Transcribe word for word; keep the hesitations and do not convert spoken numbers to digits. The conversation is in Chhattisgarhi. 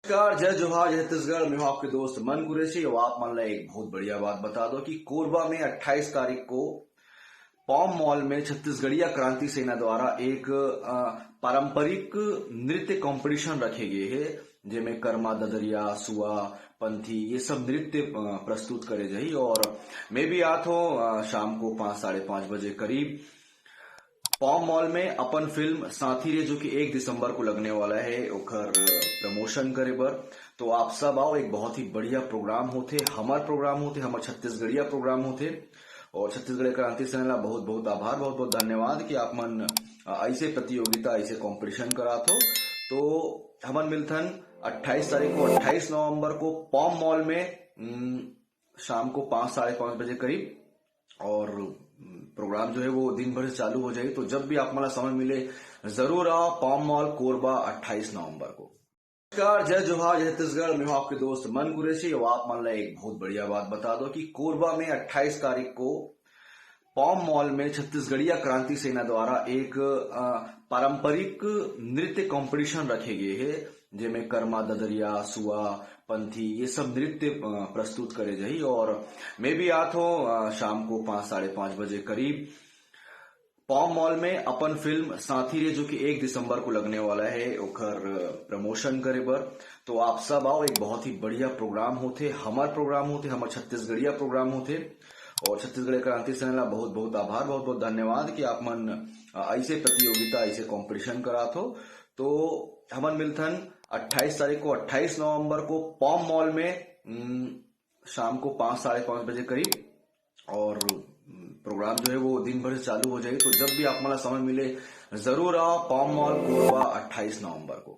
नमस्कार, जय जोहार, जय छत्तीसगढ़। मैं हूं आपके दोस्त मन कुरैशी। और आप मन ला एक बहुत बढ़िया बात बता दो कि कोरबा में अट्ठाईस तारीख को पॉम मॉल में छत्तीसगढ़िया क्रांति सेना द्वारा एक, अ, पारंपरिक नृत्य कंपटीशन रखे गए हे, जेमे कर्मा, ददरिया, सुआ, पंथी, ये सब नृत्य, अ, प्रस्तुत करे जाही। और मैं भी आत हों, अ, शाम को पाँच, साढ़े पाँच बजे करीब पॉम मॉल में अपन फिल्म साथी रे, जो कि एक दिसंबर को लगने वाला है, ओकर प्रमोशन करे बर। तो आप सब आओ, एक बहुत ही बढ़िया प्रोग्राम होथे, हमर प्रोग्राम होथे, हमर छत्तीसगढ़िया प्रोग्राम होथे। और छत्तीसगढ़ क्रांति सेना ला बहुत बहुत आभार, बहुत बहुत धन्यवाद कि आप मन, अ, ऐसे प्रतियोगिता, ऐसे कंपटीशन करात हो। तो हमन मिलथन अट्ठाईस तारीख को, अट्ठाईस नवंबर को पॉम मॉल में, उम, शाम को पाँच, साढ़े पाँच बजे करीब। और, उम, प्रोग्राम जो है वो दिन भर से चालू हो जाए, तो जब भी आप मन ला समय मिले, जरूर आओ पॉम मॉल कोरबा अट्ठाईस नवंबर को। नमस्कार, जय जोहार, जय छत्तीसगढ़। मैं हूं आपके दोस्त मन कुरैशी। और आप मन ला एक बहुत बढ़िया बात बता दो कि कोरबा में अट्ठाईस तारीख को पॉम मॉल में छत्तीसगढ़िया क्रांति सेना द्वारा एक, अ, पारंपरिक नृत्य कंपटीशन रखे गए हे, जेमे कर्मा, ददरिया, सुआ, पंथी, ये सब नृत्य, अ, प्रस्तुत करे जाही। और मैं भी आत हों, अ, शाम को पाँच, साढ़े पाँच बजे करीब पॉम मॉल में अपन फिल्म साथी रे, जो कि एक दिसंबर को लगने वाला है, ओकर प्रमोशन करे बर। तो आप सब आओ, एक बहुत ही बढ़िया प्रोग्राम होथे, हमर प्रोग्राम होथे, हमर छत्तीसगढ़िया प्रोग्राम होथे। और छत्तीसगढ़ क्रांति सेना ला बहुत बहुत आभार, बहुत बहुत धन्यवाद कि आप मन, अ, ऐसे प्रतियोगिता, ऐसे कंपटीशन करात हो। तो हमन मिलथन अट्ठाईस तारीख को, अट्ठाईस नवंबर को पॉम मॉल में, उम, शाम को पाँच, साढ़े पाँच बजे करीब। और, उम, प्रोग्राम जो है वो दिन भर से चालू हो जाए, तो जब भी आप मन ला समय मिले, जरूर आओ पॉम मॉल कोरबा अट्ठाईस नवंबर को।